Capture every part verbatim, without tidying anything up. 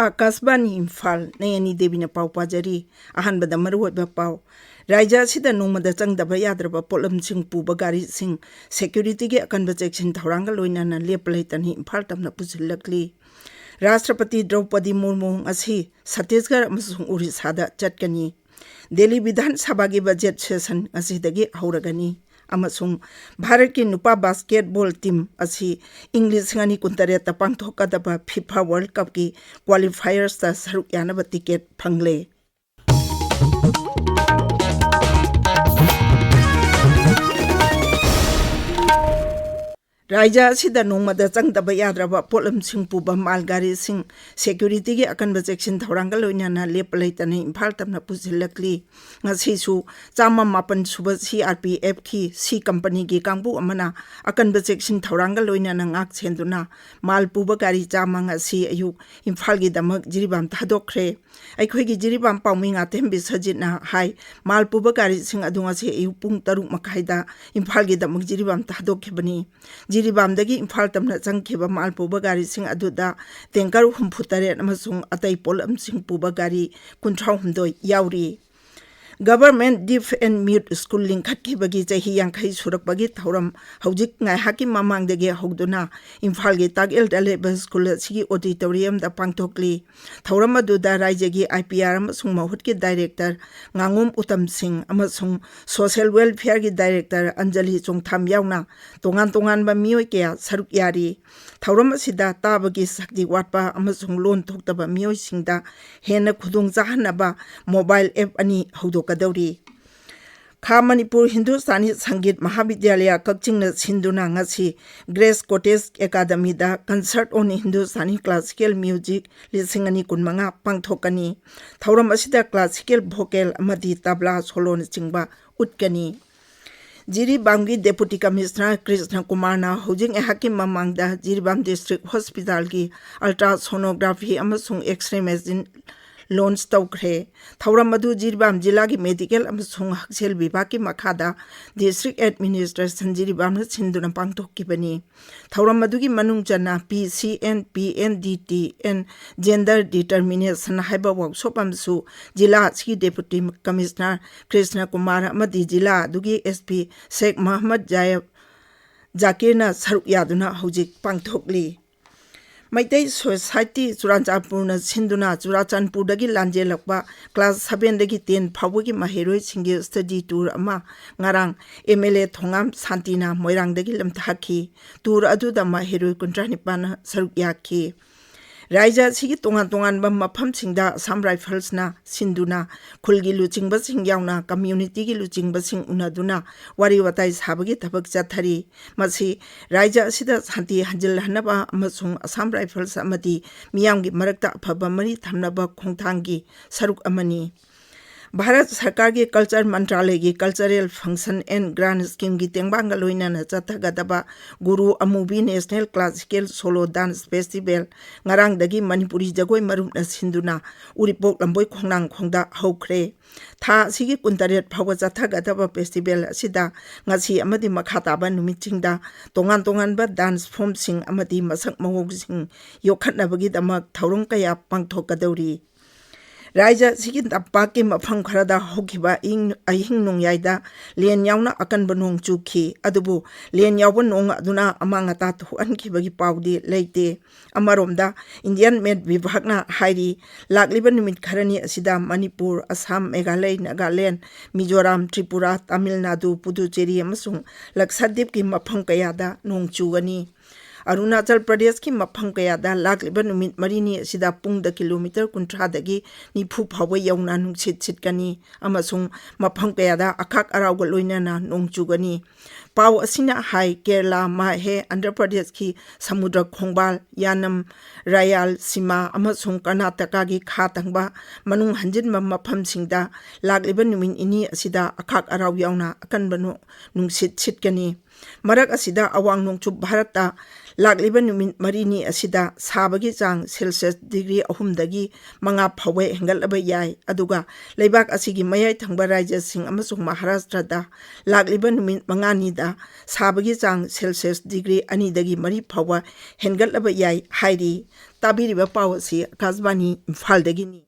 ꯑꯥꯀꯥꯁꯕꯥꯅꯤ ꯏꯝꯐꯥꯜ, ꯅꯌꯅꯤ ꯗꯦꯕꯤꯅ ꯄꯥꯎ ꯄꯥꯖꯔꯤ꯫ ꯑꯍꯥꯟꯕꯗ ꯃꯔꯨꯑꯣꯏꯕ ꯄꯥꯎ꯫ ꯔꯥꯏꯖ꯭ꯌ ꯑꯁꯤꯗ ꯅꯣꯡꯃꯗ ꯆꯪꯗꯕ ꯌꯥꯗ꯭ꯔꯕ ꯄꯣꯠꯂꯝꯁꯤꯡ ꯄꯨꯕ ꯒꯥꯔꯤꯁꯤꯡ ꯁꯦꯀ꯭ꯌꯨꯔꯤꯇꯤꯒꯤ ꯑꯀꯟꯕ ꯆꯦꯛꯁꯤꯟ ꯊꯧꯔꯥꯡꯒ ꯂꯣꯏꯅꯅ ꯂꯦꯞꯄ ꯂꯩꯇꯅ ꯏꯝꯐꯥꯜ ꯇꯝꯅ ꯄꯨꯁꯤꯜꯂꯛꯂꯤ꯫ ꯔꯥꯁꯇ꯭ꯔꯄꯇꯤ ꯗ꯭ꯔꯧꯄꯗꯤ ꯃꯨꯔꯃꯨ ꯉꯁꯤ ꯁꯠꯇꯤꯁꯒꯔ ꯑꯃꯁꯨꯡ ꯎꯔꯤꯁꯥꯗ ꯆꯠꯀꯅꯤ꯫ ꯗꯦꯜꯂꯤ ꯕꯤꯙꯥꯟ ꯁꯚꯥꯒꯤ ꯕꯖꯦꯠ ꯁꯦꯁꯟ ꯉꯁꯤꯗꯒꯤ ꯍꯧꯔꯒꯅꯤ꯫ ꯑꯃꯁꯨꯡ ꯚꯥꯔꯠꯀꯤ ꯅꯨꯄꯥ ꯕꯥꯁꯀꯦꯠꯕꯣꯜ ꯇꯤꯝ ꯑꯁꯤ ꯏꯪ ꯂꯤꯁꯤꯡ ꯑꯅꯤ ꯀꯨꯟꯇꯔꯦꯠꯇ ꯄꯥꯡꯊꯣꯛꯀꯗꯕ ꯐꯤꯐꯥ ꯋꯥꯔꯜꯗ ꯀꯞꯀꯤ ꯀ꯭ꯋꯥꯂꯤꯐꯥꯌꯔꯁꯇ ꯁꯔꯨꯛ ꯌꯥꯅꯕ ꯇꯤꯀꯦꯠ ꯐꯪꯂꯦ꯫ ꯔꯥꯏꯖ꯭ꯌ ꯑꯁꯤꯗ ꯅꯣꯡꯃꯗ ꯆꯪꯗꯕ ꯌꯥꯗ꯭ꯔꯕ ꯄꯣꯠꯂꯝꯁꯤꯡ ꯄꯨꯕ ꯃꯥꯜ ꯒꯥꯔꯤꯁꯤꯡ ꯁꯦꯀ꯭ꯌꯨꯔꯤꯇꯤꯒꯤ ꯑꯀꯟꯕ ꯆꯦꯛꯁꯤꯟ ꯊꯧꯔꯥꯡꯒ ꯂꯣꯏꯅꯅ ꯂꯦꯞꯄ ꯂꯩꯇꯅ ꯏꯝꯐꯥꯜ ꯇꯝꯅ ꯄꯨꯁꯤꯜꯂꯛꯂꯤ꯫ ꯉꯁꯤꯁꯨ ꯆꯥꯝꯃ ꯃꯥꯄꯟ ꯁꯨꯕ ꯁꯤ ꯑꯥꯔ ꯄꯤ ꯑꯦꯐꯀꯤ ꯁꯤ ꯀꯝꯄꯅꯤꯒꯤ ꯀꯥꯡꯕꯨ ꯑꯃꯅ ꯑꯀꯟꯕ ꯆꯦꯛꯁꯤꯟ ꯊꯧꯔꯥꯡꯒ ꯂꯣꯏꯅꯅ ꯉꯥꯛ ꯁꯦꯟꯗꯨꯅ ꯃꯥꯜ ꯄꯨꯕ ꯒꯥꯔꯤ ꯆꯥꯝꯃ ꯉꯁꯤ ꯑꯌꯨꯛ ꯏꯝꯐꯥꯜꯒꯤꯗꯃꯛ ꯖꯤꯔꯤꯕꯥꯝ ꯊꯥꯗꯣꯛꯈ꯭ꯔꯦ꯫ ꯑꯩꯈꯣꯏꯒꯤ ꯖꯤꯔꯤꯕꯥꯝ ꯄꯥꯎꯃꯤ ꯉꯥꯊꯦꯝ ꯕꯤꯁ꯭ꯋꯖꯤꯠꯅ ꯍꯥꯏ, ꯃꯥꯜ ꯄꯨꯕ ꯒꯥꯔꯤꯁꯤꯡ ꯑꯗꯨ ꯉꯁꯤ ꯑꯌꯨꯛ ꯄꯨꯡ ꯇꯔꯨꯛ ꯃꯈꯥꯏꯗ ꯏꯝꯐꯥꯜꯒꯤꯗꯃꯛ ꯖꯤꯔꯤꯕꯥꯝ ꯊꯥꯗꯣꯛꯈꯤꯕꯅꯤ꯫ ꯖꯤꯔꯤꯕꯥꯝꯗꯒꯤ ꯏꯝꯐꯥꯜ ꯇꯝꯅ ꯆꯪꯈꯤꯕ ꯃꯥꯜ ꯄꯨꯕ ꯒꯥꯔꯤꯁꯤꯡ ꯑꯗꯨꯗ ꯇꯦꯡꯀꯔ ꯍꯨꯝꯐꯨ ꯇꯔꯦꯠ ꯑꯃꯁꯨꯡ ꯑꯇꯩ ꯄꯣꯠꯂꯝꯁꯤꯡ ꯄꯨꯕ ꯒꯥꯔꯤ ꯀꯨꯟꯊ꯭ꯔꯥ ꯍꯨꯝꯗꯣꯏ ꯌꯥꯎꯔꯤ꯫ Government Deaf and Mute School ꯂꯤꯡꯈꯠꯈꯤꯕꯒꯤ ꯆꯍꯤ ꯌꯥꯡꯈꯩ ꯁꯨꯔꯛꯄꯒꯤ ꯊꯧꯔꯝ ꯍꯧꯖꯤꯛ ꯉꯥꯏꯍꯥꯛꯀꯤ ꯃꯃꯥꯡꯗꯒꯤ ꯍꯧꯗꯨꯅ ꯏꯝꯐꯥꯜꯒꯤ ꯇꯥꯛꯑꯦꯜꯗ ꯂꯩꯕ ꯁ꯭ꯀꯨꯜ ꯑꯁꯤꯒꯤ auditoriumꯗ ꯄꯥꯡꯊꯣꯛꯂꯤ꯫ ꯊꯧꯔꯝ ꯑꯗꯨꯗ ꯔꯥꯏꯖ꯭ꯌꯒꯤ ꯑꯥꯏ ꯄꯤ ꯑꯥꯔ ꯑꯃꯁꯨꯡ ꯃꯍꯨꯠꯀꯤ director ꯉꯥꯉꯣꯝ ꯎꯇꯝ ꯁꯤꯡ ꯑꯃꯁꯨꯡ social welfareꯒꯤ director ꯑꯟꯖꯂꯤ ꯆꯣꯡꯊꯥꯝ ꯌꯥꯎꯅ ꯇꯣꯉꯥꯟ ꯇꯣꯉꯥꯟꯕ ꯃꯤꯑꯣꯏ ꯀꯌꯥ ꯁꯔꯨꯛ ꯌꯥꯔꯤ꯫ ꯊꯧꯔꯝ ꯑꯁꯤꯗ ꯇꯥꯕꯒꯤ ꯁꯛꯇꯤ ꯋꯥꯠꯄ ꯑꯃꯁꯨꯡ ꯂꯣꯟ ꯊꯣꯛꯇꯕ ꯃꯤꯑꯣꯏꯁꯤꯡꯗ ꯍꯦꯟꯅ ꯈꯨꯗꯣꯡ ꯆꯥꯍꯟꯅꯕ mobile app ꯑꯅꯤ ꯍꯧꯗꯣꯛꯀꯗꯧꯔꯤ꯫ ꯈꯥ ꯃꯅꯤꯄꯨꯔ ꯍꯤꯟꯗꯨꯁꯇꯥꯅꯤ ꯁꯪꯒꯤꯠ ꯃꯍꯥꯕꯤꯗ꯭ꯌꯥꯂꯌ ꯀꯛꯆꯤꯡꯅ ꯁꯤꯟꯗꯨꯅ ꯉꯁꯤ Grace Cottage Academyꯗ Concert on Hindustani Classical Music ꯂꯤꯁꯤꯡ ꯑꯅꯤ ꯀꯨꯟꯃꯉꯥ ꯄꯥꯡꯊꯣꯛꯀꯅꯤ꯫ ꯊꯧꯔꯝ ꯑꯁꯤꯗ classical vocal ꯑꯃꯗꯤ ꯇꯕ꯭ꯂꯥ soloꯅꯆꯤꯡꯕ ꯎꯠꯀꯅꯤ꯫ ꯖꯤꯔꯤꯕꯥꯝꯒꯤ Deputy Commissioner ꯀ꯭ꯔꯤꯁꯅ ꯀꯨꯃꯥꯔꯅ ꯍꯧꯖꯤꯛ ꯉꯥꯏꯍꯥꯛꯀꯤ ꯃꯃꯥꯡꯗ ꯖꯤꯔꯤꯕꯥꯝ District Hospitalꯒꯤ ultrasonography ꯑꯃꯁꯨꯡ X-ray machine ꯂꯣꯟꯆ ꯇꯧꯈ꯭ꯔꯦ꯫ ꯊꯧꯔꯝ ꯑꯗꯨ ꯖꯤꯔꯤꯕꯥꯝ ꯖꯤꯂꯥꯒꯤ ꯃꯦꯗꯤꯀꯦꯜ ꯑꯃꯁꯨꯡ ꯍꯛꯁꯦꯜ ꯕꯤꯚꯥꯒꯀꯤ ꯃꯈꯥꯗ ꯗꯤꯁꯇ꯭ꯔꯤꯛ ꯑꯦꯗꯃꯤꯅꯤꯁꯇ꯭ꯔꯦꯁꯟ ꯖꯤꯔꯤꯕꯥꯝꯅ ꯁꯤꯟꯗꯨꯅ ꯄꯥꯡꯊꯣꯛꯈꯤꯕꯅꯤ꯫ ꯊꯧꯔꯝ ꯑꯗꯨꯒꯤ ꯃꯅꯨꯡ ꯆꯟꯅ P C N, P N D T N, gender determination ꯍꯥꯏꯕ ꯋꯥꯛꯁꯣꯞ ꯑꯃꯁꯨ ꯖꯤꯂꯥ ꯑꯁꯤꯒꯤ ꯗꯦꯄꯨꯇꯤ ꯀꯃꯤꯁꯅꯔ ꯀ꯭ꯔꯤꯁꯅ ꯀꯨꯃꯥꯔ ꯑꯃꯗꯤ ꯖꯤꯂꯥ ꯑꯗꯨꯒꯤ ꯑꯦꯁ ꯄꯤ ꯁꯦꯈ ꯃꯍꯃꯗ ꯖꯥꯌꯦꯕ ꯖꯥꯀꯤꯔꯅ ꯁꯔꯨꯛ ꯌꯥꯗꯨꯅ ꯍꯧꯖꯤꯛ ꯄꯥꯡꯊꯣꯛꯂꯤ꯫ ꯃꯩꯇꯩ ꯁꯣꯁꯥꯏꯇꯤ ꯆꯨꯔꯥꯆꯥꯟꯄꯨꯔꯅ ꯁꯤꯟꯗꯨꯅ ꯆꯨꯔꯥꯆꯥꯟꯄꯨꯔꯗꯒꯤ ꯂꯥꯟꯖꯦꯜꯂꯛꯄ ꯀ꯭ꯂꯥꯁ ꯁꯚꯦꯟꯗꯒꯤ ꯇꯦꯟ ꯐꯥꯎꯕꯒꯤ ꯃꯍꯩꯔꯣꯏꯁꯤꯡꯒꯤ ꯁ꯭ꯇꯗꯤ ꯇꯨꯔ ꯑꯃ ꯉꯔꯥꯡ ꯑꯦꯝ ꯑꯦꯜ ꯑꯦ ꯊꯣꯉꯥꯝ ꯁꯥꯟꯇꯤꯅ ꯃꯣꯏꯔꯥꯡꯗꯒꯤ ꯂꯝꯊꯥꯈꯤ꯫ ꯇꯨꯔ ꯑꯗꯨꯗ ꯃꯍꯩꯔꯣꯏ ꯀꯨꯟꯊ꯭ꯔꯥ ꯅꯤꯄꯥꯟꯅ ꯁꯔꯨꯛ ꯌꯥꯈꯤ꯫ ꯔꯥꯏꯖ ꯑꯁꯤꯒꯤ ꯇꯣꯉꯥꯟ ꯇꯣꯉꯥꯟꯕ ꯃꯐꯝꯁꯤꯡꯗ ꯑꯁꯥꯝ ꯔꯥꯏꯐꯜꯁꯅ ꯁꯤꯟꯗꯨꯅ ꯈꯨꯜꯒꯤ ꯂꯨꯆꯤꯡꯕꯁꯤꯡ ꯌꯥꯎꯅ ꯀꯝꯃ꯭ꯌꯨꯅꯤꯇꯤꯒꯤ ꯂꯨꯆꯤꯡꯕꯁꯤꯡ ꯎꯅꯗꯨꯅ ꯋꯥꯔꯤ ꯋꯥꯇꯥꯏ ꯁꯥꯕꯒꯤ ꯊꯕꯛ ꯆꯠꯊꯔꯤ꯫ ꯃꯁꯤ ꯔꯥꯏꯖ ꯑꯁꯤꯗ ꯁꯥꯟꯇꯤ ꯍꯟꯖꯤꯜꯍꯟꯅꯕ ꯑꯃꯁꯨꯡ ꯑꯁꯥꯝ ꯔꯥꯏꯐꯜꯁ ꯑꯃꯗꯤ ꯃꯤꯌꯥꯝꯒꯤ ꯃꯔꯛꯇ ꯑꯐꯕ ꯃꯔꯤ ꯊꯝꯅꯕ ꯈꯣꯡꯊꯥꯡꯒꯤ ꯁꯔꯨꯛ ꯑꯃꯅꯤ꯫ ꯚꯥꯔꯠ ꯁꯔꯀꯥꯔꯒꯤ ꯀꯜꯆꯔ ꯃꯟꯇ꯭ꯔꯥꯂꯌꯒꯤ Cultural Function and Grant Schemeꯒꯤ ꯇꯦꯡꯕꯥꯡꯒ ꯂꯣꯏꯅꯅ ꯆꯠꯊꯒꯗꯕ ꯒꯨꯔꯨ ꯑꯃꯨꯕꯤ National Classical Solo Dance Festival ꯉꯔꯥꯡꯗꯒꯤ ꯃꯅꯤꯄꯨꯔꯤ ꯖꯒꯣꯏ ꯃꯔꯨꯞꯅ ꯁꯤꯟꯗꯨꯅ ꯎꯔꯤꯄꯣꯛ ꯂꯝꯕꯣꯏ ꯈꯣꯡꯅꯥꯡꯈꯣꯡꯗ ꯍꯧꯈ꯭ꯔꯦ꯫ ꯊꯥ ꯑꯁꯤꯒꯤ ꯀꯨꯟꯇꯔꯦꯠ ꯐꯥꯎꯕ ꯆꯠꯊꯒꯗꯕ ꯐꯦꯁꯇꯤꯚꯦꯜ ꯑꯁꯤꯗ ꯉꯁꯤ ꯑꯃꯗꯤ ꯃꯈꯥ ꯇꯥꯕ ꯅꯨꯃꯤꯠꯁꯤꯡꯗ ꯇꯣꯉꯥꯟ ꯇꯣꯉꯥꯟꯕ ꯗꯥꯟꯁ ꯐꯣꯝꯁꯤꯡ ꯑꯃꯗꯤ ꯃꯁꯛ ꯃꯑꯣꯡꯁꯤꯡ ꯌꯣꯛꯈꯠꯅꯕꯒꯤꯗꯃꯛ ꯊꯧꯔꯝ ꯀꯌꯥ ꯄꯥꯡꯊꯣꯛꯀꯗꯧꯔꯤ꯫ ꯔꯥꯏꯖ ꯑꯁꯤꯒꯤ ꯇꯝꯄꯥꯛꯀꯤ ꯃꯐꯝ ꯈꯔꯗ ꯍꯧꯈꯤꯕ ꯑꯍꯤꯡ, ꯑꯍꯤꯡ ꯅꯣꯡꯌꯥꯏꯗ ꯂꯦꯟ ꯌꯥꯎꯅ ꯑꯀꯟꯕ ꯅꯣꯡ ꯆꯨꯈꯤ꯫ ꯑꯗꯨꯕꯨ ꯂꯦꯟ ꯌꯥꯎꯕ ꯅꯣꯡ ꯑꯗꯨꯅ ꯑꯃꯥꯡ ꯑꯇꯥ ꯊꯣꯛꯍꯟꯈꯤꯕꯒꯤ ꯄꯥꯎꯗꯤ ꯂꯩꯇꯦ꯫ ꯑꯃꯔꯣꯝꯗ, ꯏꯟꯗꯤꯌꯟ ꯃꯦꯠ ꯕꯤꯚꯥꯒꯅ ꯍꯥꯏꯔꯤ, ꯂꯥꯛꯂꯤꯕ ꯅꯨꯃꯤꯠ ꯈꯔꯅꯤ ꯑꯁꯤꯗ ꯃꯅꯤꯄꯨꯔ, ꯑꯁꯥꯝ, ꯃꯦꯘꯥꯂꯌ, ꯅꯥꯒꯥꯂꯦꯟ, ꯃꯤꯖꯣꯔꯥꯝ, ꯇ꯭ꯔꯤꯄꯨꯔꯥ, ꯇꯥꯃꯤꯜ ꯅꯥꯗꯨ, ꯄꯨꯗꯨꯆꯦꯔꯤ ꯑꯃꯁꯨꯡ ꯂꯛꯁꯥꯗꯤꯞꯀꯤ ꯃꯐꯝ ꯀꯌꯥꯗ ꯅꯣꯡ ꯆꯨꯒꯅꯤ꯫ ꯑꯔꯨꯅꯥꯆꯜ ꯄ꯭ꯔꯗꯦꯁꯀꯤ ꯃꯐꯝ ꯀꯌꯥꯗ ꯂꯥꯛꯂꯤꯕ ꯅꯨꯃꯤꯠ ꯃꯔꯤꯅꯤ ꯑꯁꯤꯗ ꯄꯨꯡꯗ ꯀꯤꯂꯣꯃꯤꯇꯔ ꯀꯨꯟꯊ꯭ꯔꯥꯗꯒꯤ ꯅꯤꯐꯨ ꯐꯥꯎꯕ ꯌꯧꯅ ꯅꯨꯡꯁꯤꯠ ꯁꯤꯠꯀꯅꯤ ꯑꯃꯁꯨꯡ ꯃꯐꯝ ꯀꯌꯥꯗ ꯑꯈꯥꯛ ꯑꯔꯥꯎꯒ ꯂꯣꯏꯅꯅ ꯅꯣꯡ ꯆꯨꯒꯅꯤ꯫ ꯄꯥꯎ ꯑꯁꯤꯅ ꯍꯥꯏ, ꯀꯦꯔꯂꯥ, ꯃꯥꯍꯦ, ꯑꯟꯙ꯭ꯔ ꯄ꯭ꯔꯗꯦꯁꯀꯤ ꯁꯃꯨꯗ꯭ꯔ ꯈꯣꯡꯕꯥꯜ, ꯌꯥꯅꯝ, ꯔꯥꯌꯥꯜ ꯁꯤꯃꯥ ꯑꯃꯁꯨꯡ ꯀꯔꯅꯥꯇꯀꯥꯒꯤ ꯈꯥ ꯊꯪꯕ ꯃꯅꯨꯡ ꯍꯟꯖꯤꯟꯕ ꯃꯐꯝꯁꯤꯡꯗ ꯂꯥꯛꯂꯤꯕ ꯅꯨꯃꯤꯠ ꯅꯤꯅꯤ ꯑꯁꯤꯗ ꯑꯈꯥꯛ ꯑꯔꯥꯎ ꯌꯥꯎꯅ ꯑꯀꯟꯕ ꯅꯣ-, ꯅꯨꯡꯁꯤꯠ ꯁꯤꯠꯀꯅꯤ꯫ ꯃꯔꯛ ꯑꯁꯤꯗ ꯑꯋꯥꯡ ꯅꯣꯡꯆꯨꯞ ꯚꯥꯔꯠꯇ ꯂꯥꯛꯂꯤꯕ ꯅꯨꯃꯤꯠ ꯃꯔꯤꯅꯤ ꯑꯁꯤꯗ ꯁꯥꯕꯒꯤ ꯆꯥꯡ ꯁꯦꯜꯁꯤꯌꯁ ꯗꯤꯒ꯭ꯔꯤ ꯑꯍꯨꯝꯗꯒꯤ ꯃꯉꯥ ꯐꯥꯎꯕ ꯍꯦꯟꯒꯠꯂꯕ ꯌꯥꯏ, ꯑꯗꯨꯒ ꯂꯩꯕꯥꯛ ꯑꯁꯤꯒꯤ ꯃꯌꯥꯏ ꯊꯪꯕ ꯔꯥꯖ꯭ꯌꯁꯤꯡ ꯑꯃꯁꯨꯡ ꯃꯍꯥꯔꯥꯁꯇ꯭ꯔꯗ ꯂꯥꯛꯂꯤꯕ ꯅꯨꯃꯤꯠ ꯃꯉꯥꯅꯤꯗ ꯁꯥꯕꯒꯤ ꯆꯥꯡ ꯁꯦꯜꯁꯤꯌꯁ ꯗꯤꯒ꯭ꯔꯤ ꯑꯅꯤꯗꯒꯤ ꯃꯔꯤ ꯐꯥꯎꯕ ꯍꯦꯟꯒꯠꯂꯕ ꯌꯥꯏ ꯍꯥꯏꯔꯤ꯫ ꯇꯥꯕꯤꯔꯤꯕ ꯄꯥꯎ ꯑꯁꯤ ꯑꯀꯥꯁꯕꯥꯅꯤ ꯏꯝꯐꯥꯜꯗꯒꯤꯅꯤ꯫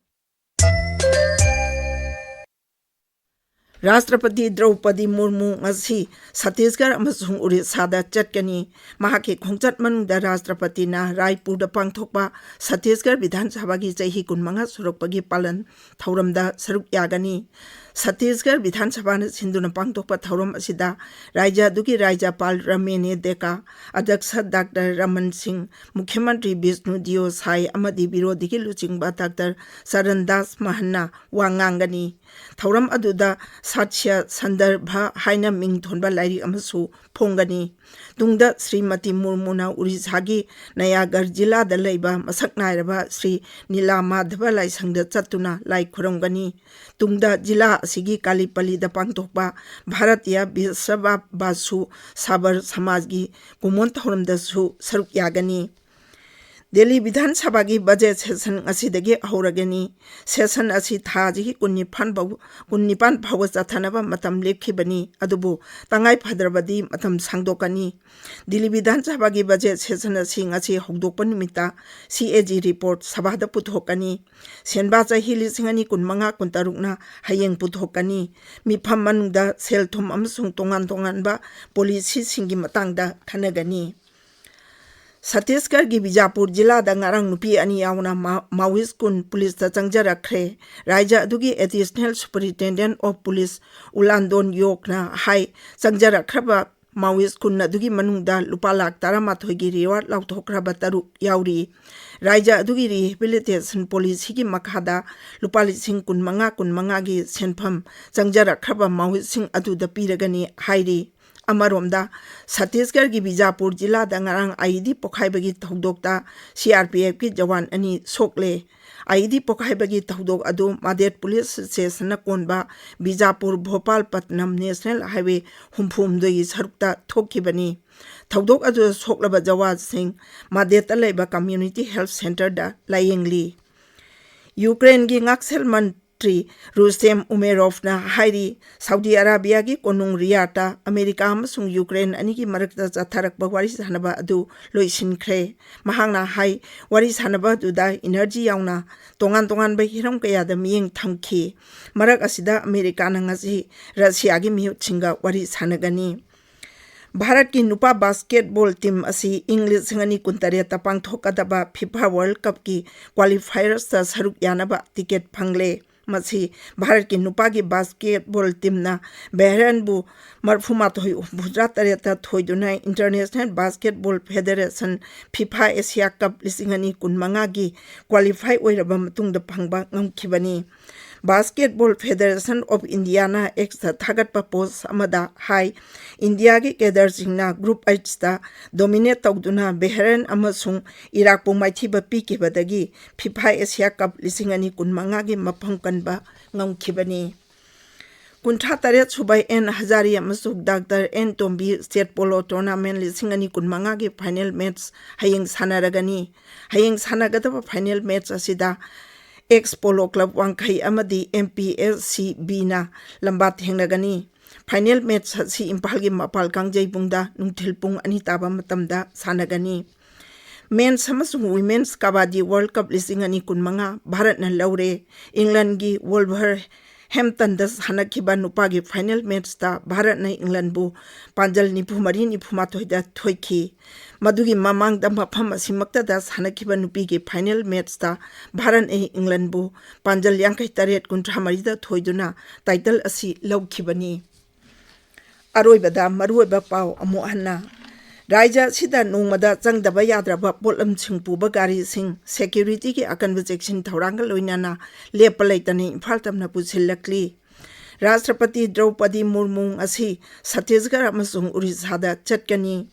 ꯔꯥꯁꯇ꯭ꯔꯄꯇꯤ ꯗ꯭ꯔꯧꯄꯗꯤ ꯃꯨꯔꯃꯨ ꯉꯁꯤ ꯁꯠꯇꯤꯁꯒꯔ ꯑꯃꯁꯨꯡ ꯎꯔꯤꯁꯥꯗ ꯆꯠꯀꯅꯤ꯫ ꯃꯍꯥꯛꯀꯤ ꯈꯣꯡꯆꯠ ꯃꯅꯨꯡꯗ ꯔꯥꯁꯇ꯭ꯔꯄꯇꯤꯅ ꯔꯥꯏꯄꯨꯔꯗ ꯄꯥꯡꯊꯣꯛꯄ ꯁꯠꯇꯤꯁꯒꯔ ꯕꯤꯙꯥꯟ ꯁꯚꯥꯒꯤ ꯆꯍꯤ ꯀꯨꯟꯃꯉꯥ ꯁꯨꯔꯛꯄꯒꯤ ꯄꯥꯂꯟ ꯊꯧꯔꯝꯗ ꯁꯔꯨꯛ ꯌꯥꯒꯅꯤ꯫ ꯁꯠꯇꯤꯁꯒꯔ ꯕꯤꯙꯥꯟ ꯁꯚꯥꯅ ꯁꯤꯟꯗꯨꯅ ꯄꯥꯡꯊꯣꯛꯄ ꯊꯧꯔꯝ ꯑꯁꯤꯗ ꯔꯥꯖ꯭ꯌ ꯑꯗꯨꯒꯤ ꯔꯥꯖ꯭ꯌꯄꯥꯜ ꯔꯥꯃꯦꯅꯦ ꯗꯦꯀꯥ, ꯑꯗ꯭ꯌꯛꯁ ꯗꯥꯛꯇꯔ ꯔꯃꯟ ꯁꯤꯡ, ꯃꯨꯈ꯭ꯌ ꯃꯟꯇ꯭ꯔꯤ ꯕꯤꯁꯅꯨ ꯗꯤꯌꯣ ꯁꯥꯏ ꯑꯃꯗꯤ ꯕꯤꯔꯣꯙꯤꯒꯤ ꯂꯨꯆꯤꯡꯕ ꯗꯥꯛꯇꯔ ꯆꯔꯟ ꯗꯥꯁ ꯃꯍꯟꯅ ꯋꯥ ꯉꯥꯡꯒꯅꯤ꯫ ꯊꯧꯔꯝ ꯑꯗꯨꯗ ꯁꯥꯠꯁ꯭ꯌ ꯁꯟꯗꯔꯚ ꯍꯥꯏꯅ ꯃꯤꯡ ꯊꯣꯟꯕ ꯂꯥꯏꯔꯤꯛ ꯑꯃꯁꯨ ꯐꯣꯡꯒꯅꯤ꯫ ꯇꯨꯡꯗ ꯁ꯭ꯔꯤꯃꯇꯤ ꯃꯨꯔꯃꯨꯅ ꯎꯔꯤꯁꯥꯒꯤ ꯅꯌꯥꯒꯔ ꯖꯤꯂꯥꯗ ꯂꯩꯕ ꯃꯁꯛ ꯅꯥꯏꯔꯕ ꯁ꯭ꯔꯤ ꯅꯤꯂꯥ ꯃꯥꯙꯕ ꯂꯥꯏꯁꯪꯗ ꯆꯠꯇꯨꯅ ꯂꯥꯏ ꯈꯨꯔꯨꯝꯒꯅꯤ꯫ ꯇꯨꯡꯗ ꯖꯤꯂꯥ ꯑꯁꯤꯒꯤ ꯀꯥꯂꯤꯄꯜꯂꯤꯗ ꯄꯥꯡꯊꯣꯛꯄ ꯚꯥꯔꯇꯤꯌ ꯕꯤꯁ꯭ꯋ ꯕꯥꯁꯨ ꯁꯥꯕꯔ ꯁꯃꯥꯖꯒꯤ ꯀꯨꯃꯣꯟ ꯊꯧꯔꯝꯗꯁꯨ ꯁꯔꯨꯛ ꯌꯥꯒꯅꯤ꯫ ꯗꯦꯜꯂꯤ ꯕꯤꯙꯥꯟ ꯁꯚꯥꯒꯤ ꯕꯖꯦꯠ ꯁꯦꯁꯟ ꯉꯁꯤꯗꯒꯤ ꯍꯧꯔꯒꯅꯤ꯫ ꯁꯦꯁꯟ ꯑꯁꯤ ꯊꯥ ꯑꯁꯤꯒꯤ ꯀꯨꯟꯅꯤꯄꯥꯟ ꯐꯥꯎ-, ꯀꯨꯟꯅꯤꯄꯥꯟ ꯐꯥꯎꯕ ꯆꯠꯊꯅꯕ ꯃꯇꯝ ꯂꯦꯞꯈꯤꯕꯅꯤ, ꯑꯗꯨꯕꯨ ꯇꯉꯥꯏ ꯐꯗ꯭ꯔꯕꯗꯤ ꯃꯇꯝ ꯁꯥꯡꯗꯣꯛꯀꯅꯤ꯫ ꯗꯤꯜꯂꯤ ꯕꯤꯙꯥꯟ ꯁꯚꯥꯒꯤ ꯕꯖꯦꯠ ꯁꯦꯁꯟ ꯑꯁꯤ ꯉꯁꯤ ꯍꯧꯗꯣꯛꯄ ꯅꯨꯃꯤꯠꯇ ꯁꯤ ꯑꯦ ꯖꯤ ꯔꯤꯄꯣꯔꯠ ꯁꯚꯥꯗ ꯄꯨꯊꯣꯛꯀꯅꯤ꯫ ꯁꯦꯟꯕꯥ ꯆꯍꯤ ꯂꯤꯁꯤꯡ ꯑꯅꯤ ꯀꯨꯟꯃꯉꯥ ꯀꯨꯟꯇꯔꯨꯛꯅ ꯍꯌꯦꯡ ꯄꯨꯊꯣꯛꯀꯅꯤ꯫ ꯃꯤꯐꯝ ꯃꯅꯨꯡꯗ ꯁꯦꯜ ꯊꯨꯝ ꯑꯃꯁꯨꯡ ꯇꯣꯉꯥꯟ ꯇꯣꯉꯥꯟꯕ ꯄꯣꯂꯤꯁꯤꯁꯤꯡꯒꯤ ꯃꯇꯥꯡꯗ ꯈꯟꯅꯒꯅꯤ꯫ ꯁꯠꯇꯤꯁꯒꯔꯒꯤ ꯕꯤꯖꯥꯄꯨꯔ ꯖꯤꯂꯥꯗ ꯉꯔꯥꯡ ꯅꯨꯄꯤ ꯑꯅꯤ ꯌꯥꯎꯅ ꯃꯥ-, ꯃꯥꯑꯣꯏꯁ ꯀꯨꯟ ꯄꯨꯂꯤꯁꯇ ꯆꯪꯖꯔꯛꯈ꯭ꯔꯦ꯫ ꯔꯥꯖ꯭ꯌ ꯑꯗꯨꯒꯤ Additional Superintendent of Police ꯎꯂꯥꯟꯗꯣꯟ ꯌꯣꯛꯅ ꯍꯥꯏ, ꯆꯪꯖꯔꯛꯈ꯭ꯔꯕ ꯃꯥꯑꯣꯏꯁ ꯀꯨꯟ ꯑꯗꯨꯒꯤ ꯃꯅꯨꯡꯗ ꯂꯨꯄꯥ ꯂꯥꯈ ꯇꯔꯥꯃꯥꯊꯣꯏꯒꯤ ꯔꯤꯋꯥꯔꯗ ꯂꯥꯎꯊꯣꯛꯈ꯭ꯔꯕ ꯇꯔꯨꯛ ꯌꯥꯎꯔꯤ꯫ ꯔꯥꯖ꯭ꯌ ꯑꯗꯨꯒꯤ rehabilitation policyꯒꯤ ꯃꯈꯥꯗ ꯂꯨꯄꯥ ꯂꯤꯁꯤꯡ ꯀꯨꯟꯃꯉꯥ ꯀꯨꯟꯃꯉꯥꯒꯤ ꯁꯦꯟꯐꯝ ꯆꯪꯖꯔꯛꯈ꯭ꯔꯕ ꯃꯥꯑꯣꯏꯁꯁꯤꯡ ꯑꯗꯨꯗ ꯄꯤꯔꯒꯅꯤ ꯍꯥꯏꯔꯤ꯫ ꯑꯃꯔꯣꯝꯗ, ꯁꯠꯇꯤꯁꯒꯔꯒꯤ ꯕꯤꯖꯥꯄꯨꯔ ꯖꯤꯂꯥꯗ ꯉꯔꯥꯡ IED ꯄꯣꯈꯥꯏꯕꯒꯤ ꯊꯧꯗꯣꯛꯇ CRPFꯀꯤ ꯖꯋꯥꯟ ꯑꯅꯤ ꯁꯣꯛꯂꯦ꯫ IED ꯄꯣꯈꯥꯏꯕꯒꯤ ꯊꯧꯗꯣꯛ ꯑꯗꯨ ꯃꯥꯗꯦꯠ ꯄꯨꯂꯤꯁ ꯁ꯭ꯇꯦꯁꯟꯅ ꯀꯣꯟꯕ ꯕꯤꯖꯥꯄꯨꯔ ꯚꯣꯄꯥꯜ ꯄꯠꯅꯝ ꯅꯦꯁꯅꯦꯜ ꯍꯥꯏꯋꯦ ꯍꯨꯝꯐꯨꯍꯨꯝꯗꯣꯏꯒꯤ ꯁꯔꯨꯛꯇ ꯊꯣꯛꯈꯤꯕꯅꯤ꯫ ꯊꯧꯗꯣꯛ ꯑꯗꯨꯗ ꯁꯣꯛꯂꯕ ꯖꯋꯥꯟꯁꯤꯡ ꯃꯥꯗꯦꯠꯇ ꯂꯩꯕ ꯀꯝꯃ꯭ꯌꯨꯅꯤꯇꯤ ꯍꯦꯜꯊ ꯁꯦꯟꯇꯔꯗ ꯂꯥꯌꯦꯡꯂꯤ꯫ ꯌꯨꯀ꯭ꯔꯦꯟꯒꯤ ꯉꯥꯛꯁꯦꯜ ꯃꯟꯇ꯭ꯔꯤ ꯔꯨꯁꯇꯦꯝ ꯎꯃꯦꯔꯣꯚꯅ ꯍꯥꯏꯔꯤ, ꯁꯥꯎꯗꯤ ꯑꯔꯥꯕꯤꯌꯥꯒꯤ ꯀꯣꯅꯨꯡ ꯔꯤꯌꯥꯗꯇ ꯑꯃꯦꯔꯤꯀꯥ ꯑꯃꯁꯨꯡ ꯌꯨꯀ꯭ꯔꯦꯟ ꯑꯅꯤꯒꯤ ꯃꯔꯛꯇ ꯆꯠꯊꯔꯛꯄ ꯋꯥꯔꯤ ꯁꯥꯟꯅꯕ ꯑꯗꯨ ꯂꯣꯏꯁꯤꯟꯈ꯭ꯔꯦ꯫ ꯃꯍꯥꯛꯅ ꯍꯥꯏ, ꯋꯥꯔꯤ ꯁꯥꯟꯅꯕ ꯑꯗꯨꯗ ꯏꯅꯔꯖꯤ ꯌꯥꯎꯅ ꯇꯣꯉꯥꯟ ꯇꯣꯉꯥꯟꯕ ꯍꯤꯔꯝ ꯀꯌꯥꯗ ꯃꯤꯠꯌꯦꯡ ꯊꯝꯈꯤ꯫ ꯃꯔꯛ ꯑꯁꯤꯗ ꯑꯃꯦꯔꯤꯀꯥꯅ ꯉꯁꯤ ꯔꯁꯤꯌꯥꯒꯤ ꯃꯤꯍꯨꯠꯁꯤꯡꯒ ꯋꯥꯔꯤ ꯁꯥꯟꯅꯒꯅꯤ꯫ ꯚꯥꯔꯠꯀꯤ ꯅꯨꯄꯥ ꯕꯥꯁꯀꯦꯠꯕꯣꯜ ꯇꯤꯝ ꯑꯁꯤ ꯏꯪ ꯂꯤꯁꯤꯡ ꯑꯅꯤ ꯀꯨꯟꯇꯔꯦꯠꯇ ꯄꯥꯡꯊꯣꯛꯀꯗꯕ ꯐꯤꯐꯥ ꯋꯥꯔꯜ ꯀꯞꯀꯤ ꯀ꯭ꯋꯥꯂꯤꯐꯥꯏꯌꯔꯁꯇ ꯁꯔꯨꯛ ꯌꯥꯅꯕ ꯇꯤꯀꯦꯠ ꯐꯪꯂꯦ꯫ ꯃꯁꯤ ꯚꯥꯔꯠꯀꯤ ꯅꯨꯄꯥꯒꯤ ꯕꯥꯁꯀꯦꯠꯕꯣꯜ ꯇꯤꯝꯅ ꯕꯦꯍꯔꯦꯟꯕꯨ ꯃꯔꯤꯐꯨꯃꯥꯊꯣꯏ ꯍꯨꯝꯐꯨꯇꯔꯥ ꯇꯔꯦꯠꯇ ꯊꯣꯏꯗꯨꯅ international basketball federation, FIBA Asia cup ꯂꯤꯁꯤꯡ ꯑꯅꯤ ꯀꯨꯟꯃꯉꯥꯒꯤ ꯀ꯭ꯋꯥꯂꯤꯐꯥꯏ ꯑꯣꯏꯔꯕ ꯃꯇꯨꯡꯗ ꯐꯪꯕ ꯉꯝꯈꯤꯕꯅꯤ꯫ ꯕꯥꯁꯀꯦꯠꯕꯣꯜ ꯐꯦꯗꯦꯔꯦꯁꯟ ꯑꯣꯐ ꯏꯟꯗꯤꯌꯥꯅ ꯑꯦꯛꯁꯇ ꯊꯥꯒꯠꯄ ꯄꯣꯁ ꯑꯃꯗ ꯍꯥꯏ, ꯏꯟꯗꯤꯌꯥꯒꯤ ꯀꯦꯗꯔꯁꯤꯡꯅ ꯒ꯭ꯔꯨꯞ ꯑꯩꯆꯇ ꯗꯣꯃꯤꯅꯦꯠ ꯇꯧꯗꯨꯅ ꯕꯦꯍꯔꯦꯟ ꯑꯃꯁꯨꯡ ꯏꯔꯥꯛꯄꯨ ꯃꯥꯏꯊꯤꯕ ꯄꯤꯈꯤꯕꯗꯒꯤ ꯐꯤꯐꯥ ꯑꯦꯁꯤꯌꯥ ꯀꯞ ꯂꯤꯁꯤꯡ ꯑꯅꯤ ꯀꯨꯟꯃꯉꯥꯒꯤ ꯃꯐꯝ ꯀꯟꯕ ꯉꯝꯈꯤꯕꯅꯤ꯫ ꯀꯨꯟꯊ꯭ꯔꯥ ꯇꯔꯦꯠ ꯁꯨꯕ ꯑꯦꯟ ꯍꯖꯥꯔꯤ ꯑꯃꯁꯨꯡ doctor N Tombi state polo tournament ꯂꯤꯁꯤꯡ ꯑꯅꯤ ꯀꯨꯟꯃꯉꯥꯒꯤ ꯐꯥꯏꯅꯦꯜ ꯃꯦꯠꯆ ꯍꯌꯦꯡ ꯁꯥꯟꯅꯔꯒꯅꯤ꯫ ꯍꯌꯦꯡ ꯁꯥꯟꯅꯒꯗꯕ ꯐꯥꯏꯅꯦꯜ ꯃꯦꯠꯆ ꯑꯁꯤꯗ ꯑꯦꯛꯁ ꯄꯣꯂꯣ ꯀ꯭ꯂꯕ ꯋꯥꯡꯈꯩ ꯑꯃꯗꯤ MPSCBꯅ ꯂꯝꯕꯥ ꯊꯦꯡꯅꯒꯅꯤ꯫ ꯐꯥꯏꯅꯦꯜ ꯃꯦꯠꯆ ꯑꯁꯤ ꯏꯝꯐꯥꯜꯒꯤ ꯃꯄꯥꯜ ꯀꯥꯡꯖꯩꯕꯨꯡꯗ ꯅꯨꯡꯊꯤꯜ ꯄꯨꯡ ꯑꯅꯤ ꯇꯥꯕ ꯃꯇꯝꯗ ꯁꯥꯟꯅꯒꯅꯤ꯫ ꯃꯦꯟꯁ ꯑꯃꯁꯨꯡ ꯋꯤꯃꯦꯟꯁ ꯀꯕꯥꯗꯤ ꯋꯥꯔꯜ ꯀꯞ ꯂꯤꯁꯤꯡ ꯑꯅꯤ ꯀꯨꯟꯃꯉꯥ ꯚꯥꯔꯠꯅ ꯂꯧꯔꯦ꯫ ꯏꯪꯂꯟꯒꯤ ꯋꯣꯜꯚꯔ ꯍꯦꯝꯇꯟꯗ ꯁꯥꯟꯅꯈꯤꯕ ꯅꯨꯄꯥꯒꯤ ꯐꯥꯏꯅꯦꯜ ꯃꯦꯠꯆꯇ ꯚꯥꯔꯠꯅ ꯏꯪꯂꯟꯕꯨ ꯄꯥꯟꯖꯜ ꯅꯤꯐꯨ ꯃꯔꯤ ꯅꯤꯐꯨ ꯃꯥꯊꯣꯏꯗ ꯊꯣꯏꯈꯤ꯫ ꯃꯗꯨꯒꯤ ꯃꯃꯥꯡꯗ ꯃꯐꯝ ꯑꯁꯤꯃꯛꯇꯗ ꯁꯥꯟꯅꯈꯤꯕ ꯅꯨꯄꯤꯒꯤ ꯐꯥꯏꯅꯦꯜ ꯃꯦꯠꯆꯇ ꯚꯥꯔꯠꯅ ꯏꯪꯂꯟꯕꯨ ꯄꯥꯟꯖꯜ ꯌꯥꯡꯈꯩ ꯇꯔꯦꯠ ꯀꯨꯟꯊ꯭ꯔꯥ ꯃꯔꯤꯗ ꯊꯣꯏꯗꯨꯅ ꯇꯥꯏꯇꯜ ꯑꯁꯤ ꯂꯧꯈꯤꯕꯅꯤ꯫ ꯑꯔꯣꯏꯕꯗ ꯃꯔꯨꯑꯣꯏꯕ ꯄꯥꯎ ꯑꯃꯨꯛ ꯍꯟꯅ꯫ ꯔꯥꯖ꯭ꯌ ꯑꯁꯤꯗ ꯅꯣꯡꯃꯗ ꯆꯪꯗꯕ ꯌꯥꯗ꯭ꯔꯕ ꯄꯣꯠꯂꯝꯁꯤꯡ ꯄꯨꯕ ꯒꯥꯔꯤꯁꯤꯡ ꯁꯦꯀ꯭ꯌꯨꯔꯤꯇꯤꯒꯤ ꯑꯀꯟꯕ ꯆꯦꯛꯁꯤꯟ ꯊꯧꯔꯥꯡꯒ ꯂꯣꯏꯅꯅ ꯂꯦꯞꯄ ꯂꯩꯇꯅ ꯏꯝꯐꯥꯜ ꯇꯝꯅ ꯄꯨꯁꯤꯜꯂꯛꯂꯤ꯫ ꯔꯥꯁꯇ꯭ꯔꯄꯇꯤ ꯗ꯭ꯔꯧꯄꯗꯤ ꯃꯨꯔꯃꯨ ꯉꯁꯤ ꯁꯠꯇꯤꯁꯒꯔ ꯑꯃꯁꯨꯡ ꯎꯔꯤꯁꯥꯗ ꯆꯠꯀꯅꯤ꯫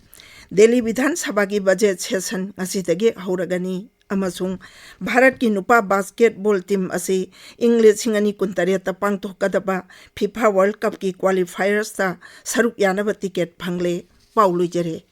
ꯗꯦꯜꯂꯤ ꯕꯤꯙꯥꯟ ꯁꯚꯥꯒꯤ ꯕꯖꯦꯠ ꯁꯦꯁꯟ ꯉꯁꯤꯗꯒꯤ ꯍꯧꯔꯒꯅꯤ ꯑꯃꯁꯨꯡ ꯚꯥꯔꯠꯀꯤ ꯅꯨꯄꯥ ꯕꯥꯁꯀꯦꯠꯕꯣꯜ ꯇꯤꯝ ꯑꯁꯤ ꯏꯪ ꯂꯤꯁꯤꯡ ꯑꯅꯤ ꯀꯨꯟꯇꯔꯦꯠꯇ ꯄꯥꯡꯊꯣꯛꯀꯗꯕ ꯐꯤꯐꯥ ꯋꯥꯔꯜ ꯀꯞꯀꯤ ꯀ꯭ꯋꯥꯂꯤꯐꯥꯏꯌꯔꯁꯇ ꯁꯔꯨꯛ ꯌꯥꯅꯕ ꯇꯤꯀꯦꯠ ꯐꯪꯂꯦ꯫ ꯄꯥꯎ ꯂꯣꯏꯖꯔꯦ꯫